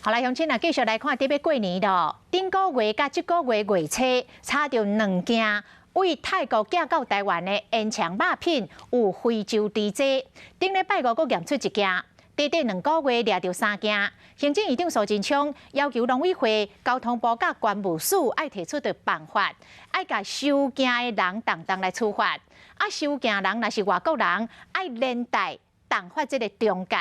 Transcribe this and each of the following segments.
好來，鄉親啊，繼續來看，佇欲過年囉，頂個月佮這個月月初，查著兩件對泰國寄到台灣的煙腸肉品有非洲豬隻，頂禮拜五閣驗出一件，短短2個月掠著三件。行政院長蘇貞昌要求農委會、交通部佮關務署愛提出著辦法，愛共收件的人同同來處罰。啊，收件人若是外國人，愛連帶重罰這个中介。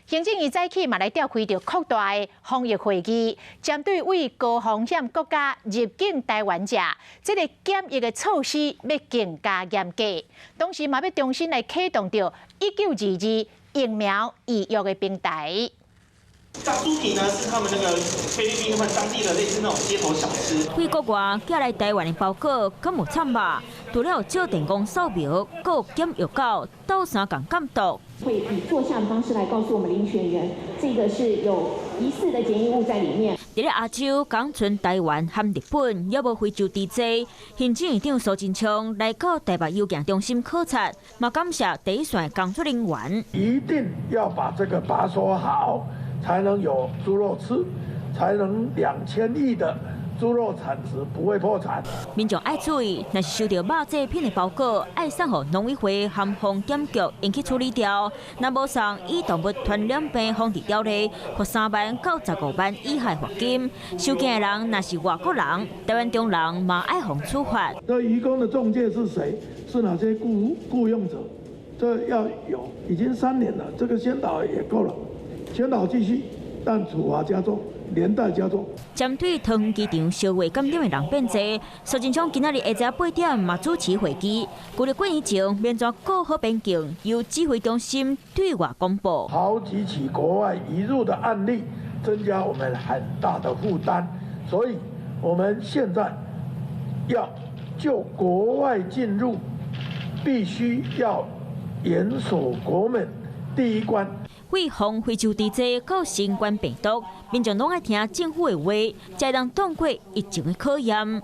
行政院早起嘛來召開著擴大的防疫會議，針對對高風險國家入境台灣者，這个檢疫的措施欲更加嚴格。同時嘛欲重新來啟動著1922疫苗預約的平台。炸豬皮呢，是他們那個菲律賓他們當地的類似那種街頭小吃。對國外寄來台灣的包裹，敢有摻肉？除了照電光掃描，閣有檢疫狗鬥相共鑑毒。會以坐下的方式來告訴我們遴選員，這個是有疑似的檢疫物在裡面。佇咧亞洲，講賰台灣和日本，猶無非洲豬隻。行政院長蘇貞昌來到台北郵件中心考察，嘛感謝第一線工作人員。一定要把這個把守好，才能有豬肉吃，才能2000億的豬肉產值不會破產。民眾愛注意，若是收著肉製品的包裹，愛送予農委會和防檢局，𪜶去處理掉。若無送，依動物傳染病防治條例，罰3萬到15萬以下罰金。收件的人若是外國人，台灣中人嘛愛予處罰。這移工的中介是誰？是哪些僱傭者？這要有，已經3年了，這個宣導也夠了。宣導繼續，但處罰加重，連帶加重。針對桃園機場燒話感染的人變濟，蘇貞昌今仔日下晝8點嘛主持會議，舊曆過年前欲按怎顧好邊境，由指揮中心對外公布。好幾起國外移入的案例，增加我們很大的負擔，所以我們現在要就國外進入，必須要嚴守國門第一關。為防非洲豬隻佮新冠病毒，民眾攏愛聽政府的話，才會當擋過疫情的考驗。